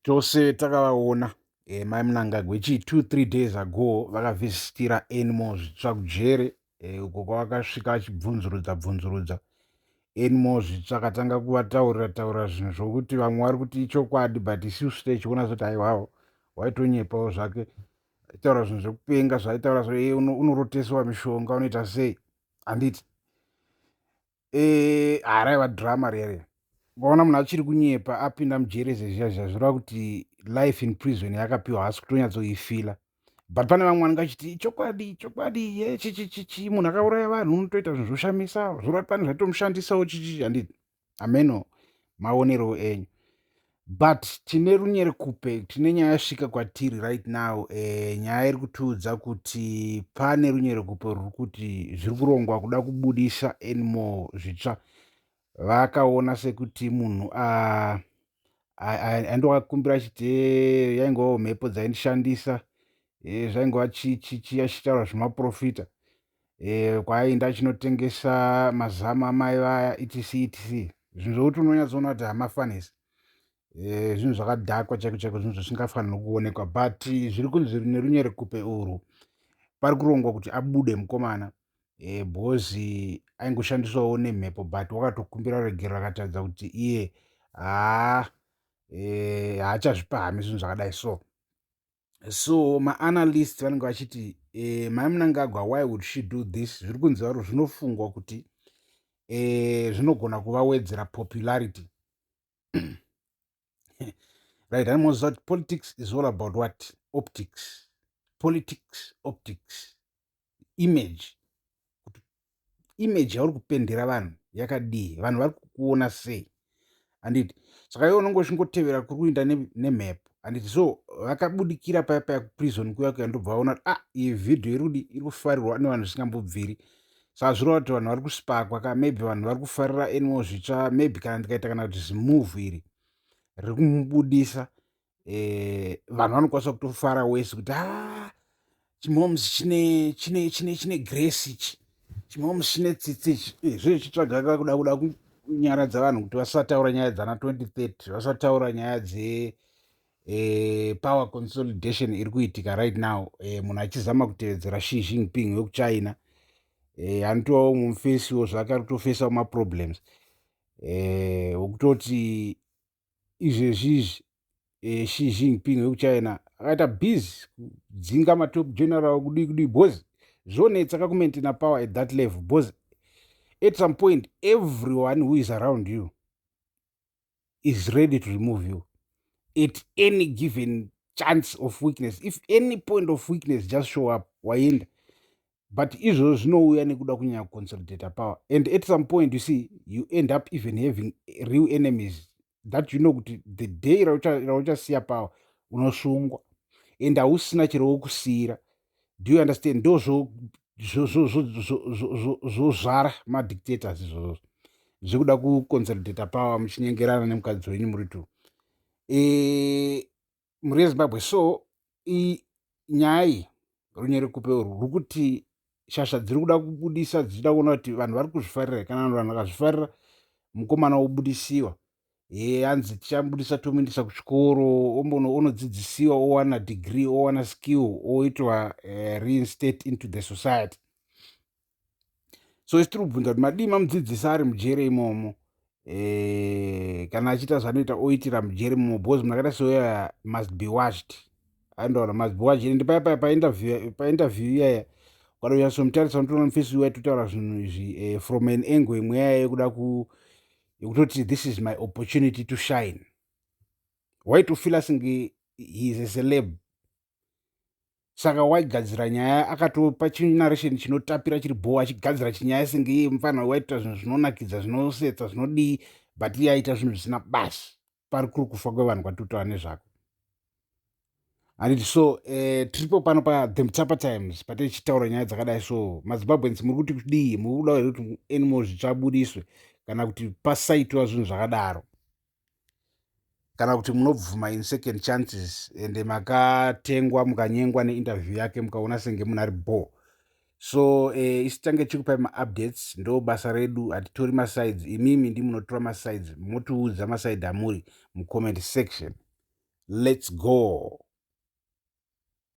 Tose takavaona mai Mnangagwa ichi 2-3 days ago vakavhizitira Anymore Zvitsva kujere, uko kwavakasvika vachibvunzurudza bvunzurudza Anymore Zvitsva. Akatanga kuvataurira taurira zvinhu zvokuti vamwe vari kuti ichokwadi, but isusu tichiona sekuti aiwawo waitonyepawo zvake. Aitaura zvinhu zvekupenga zvaaitaura zvo, unoroteswa mishonga, unoita sei, handiti? Haraiva drama rere. Ukaona munhu achiri kunyepa apinda mujere zvezviya zviya, zvoreva kuti life in prison yakapiwa haasi kutonyatsoifila. But pane vamwe vanenge vachiti chokwadi, chokwadi, ye chichichichi, munhu akauraya vanhu unotoita zvinhu zvoshamisa, zvoreva pane zvaitomushandisawo chichi, handiti? Ameno maonero enyu, but tine runyerekupe, tine nyaya yasvika kwatiri right now. Nyaya iri kutiudza kuti pane runyerekupe ruri kuti zviri kurongwa kuda kubudisa Anymore Zvitsva. Vakaona sekuti munhu andovakumbira achiti yaingovawo mhepo dzaindishandisa, zvaingova chichichi, achitaura zvemaprofita, kwaainda achinotengesa mazamu amai vaya, etc etc, zvinhu zvokuti unonyatsoona kuti hamafanisi, zvinhu zvakadhakwa chaiko chaiko, zvinhu zvisingafaniri kuonekwa. But zviri kunzi nerunyerekupe urwu pari kurongwa kuti abude mukomana, because aingoshandiswawo nemhepo, but wakatokumbira regero, akataridza kuti iye haa, haachazvipahami zvinhu zvakadai. So maanalyst vanenge vachiti, mai Mnangagwa, why would she do this? Zviri kunzi varo zvinofungwa kuti zvinogona kuvawedzera popularity, right? Anomoziva kuti politics is all about what? Optics. Politics, optics, image. Image yauri kupendera vanhu yakadii? Vanhu vari kukuona sei, handiti? Saka iwe unonge uchingotevera kuri kuinda nemhepo, handiti? So vakabudikira paya paya kuprison kuya kuya, ndobva vaona kuti, ah, iyi vhidhiyo iri kudi, iri kufarirwa nevanhu zvisingambobviri. Saka zvireva kuti vanhu vari kuspakwa ka, maybe vanhu vari kufarira Anymore Zvitsva. Maybe kana ndikaita kana kuti zimove iri riri kumubudisa, vanhu vanokwanisa kutofara wese kuti, a ah, chimoms chine chine chine chine grace ichi, chimoms chine tsitsi ichi. Zvezvichitsvaga kuda kunyaradza vanhu kuti vasataura nyaya dzana 2030, vasataura nyaya dze power consolidation iri kuitika right now. Munhu achizama kutevedzera Xi Jinping wekuChina, anotovawo mumufesiwo zvake, ari kutofesawo maproblems wekutoti izvezvi izvi Xi Jinping wekuChina akaita busy kudzinga matop general, kudii kudii, because zvonetsa kakumaintaina power at that level, because at some point everyone who is around you is ready to remove you at any given chance of weakness. If any point of weakness just show up, waenda. But izvozvo zvinouya nekuda kunyanya kuconsolidata power, and at some point, you see, you end up even having real enemies that you know kuti the day rauchasiya power unosungwa and hausina chero wokusiyira. Do you understand? Ndo zvozvara madictators izvozvo zvekuda kuconsolidata power muchinyengerana nemukadzi wenyu muri two, mhuri yeZimbabwe. So nyaya iyi, runyerekupe urwu ruri kuti shasha dziri kuda kubudisa, dzichida kuona kuti vanhu vari kuzvifarira. Kana vanhu vakazvifarira, mukomana wobudisiwa. Hanzi tichamubudisa, tomuendesa kuchikoro, onodzidzisiwa, owana degree, owana skill, oitwa reinstate into the society. So isi tiri kubvunza kuti madii mamudzidzisa ari mujere imomo? Kana achiita zvanoita, oitira mujere imomo, because munhu akaita seuya must be watched. Andoona must be watched. Ende paya paya painterview iyaya, ukada kunyatsomutarisa, unotoona mufesi waitotaura zvinhu izvi from an angle imwe yaya yekuda ku yekutoti, "This is my opportunity to shine." Waitofila senge he is a celeb. Saka waigadzira nyaya, akatopa chinarration chinotapira, chiri bho, achigadzira chinyaya senge iye mufana waitoita zvinhu zvinonakidza, zvinosetsa, zvinodii, but iye aita zvinhu zvisina basi. Pari kuri kufa kwevanhu kwatitotaura nezvako, handiti? So tiripo pano paThe Mutapa Times patichitaura nyaya dzakadai. So maZimbabweans, muri kuti kudii? Muri kuda here kuti Anymore zvitsvabudiswe, kana kuti pasaitwa zvinhu zvakadaro, kana kuti munobvuma in second chances, ende makatengwa, mukanyengwa neinterview yake, mukaona senge munhu ari bho? So isi tange tichikupai maupdates, ndo basa redu. Hatitori masides, imimi ndi munotora masides, motiudza maside amuri mucomment section. Let's go.